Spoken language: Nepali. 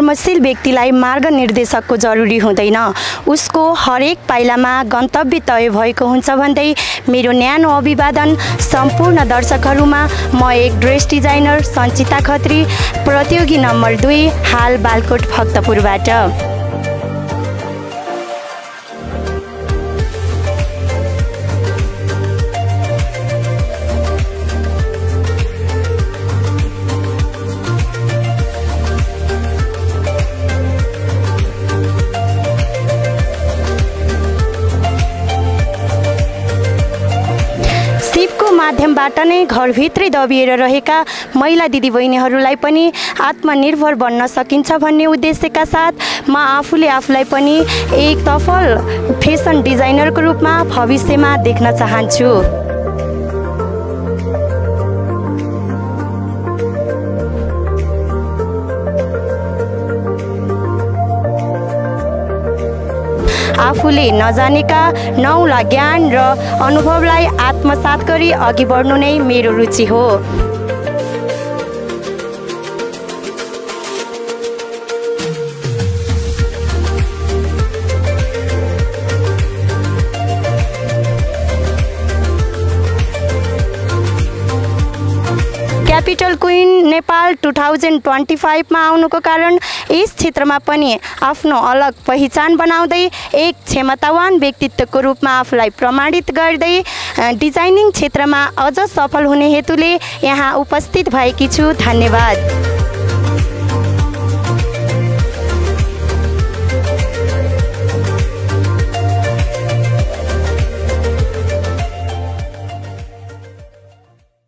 कर्मशील व्यक्तिलाई मार्गनिर्देशकको जरुरी हुँदैन, उसको हरेक पाइलामा गन्तव्य तय भएको हुन्छ भन्दै मेरो न्यानो अभिवादन सम्पूर्ण दर्शकहरूमा म एक ड्रेस डिजाइनर सञ्चिता खत्री, प्रतियोगी नम्बर 2, हाल बालकोट भक्तपुरबाट। माध्यमबाट नै घरभित्रै दबिएर रहेका महिला दिदीबहिनीहरूलाई पनि आत्मनिर्भर बन्न सकिन्छ भन्ने उद्देश्यका साथ म आफूले आफूलाई पनि एक सफल फेसन डिजाइनरको रूपमा भविष्यमा देख्न चाहन्छु। आफूले नजानेका नौला ज्ञान र अनुभवलाई आत्मसात गरी अघि बढ्नु नै मेरो रुचि हो। क्यापिटल क्वीन नेपाल 2025 मा आउनुको कारण यस क्षेत्रमा पनि आफ्नो अलग पहिचान बनाउँदै एक क्षमतावान व्यक्तित्वको रूपमा आफूलाई प्रमाणित गर्दै डिजाइनिङ क्षेत्रमा अझ सफल हुने हेतुले यहाँ उपस्थित भएकी छु। धन्यवाद।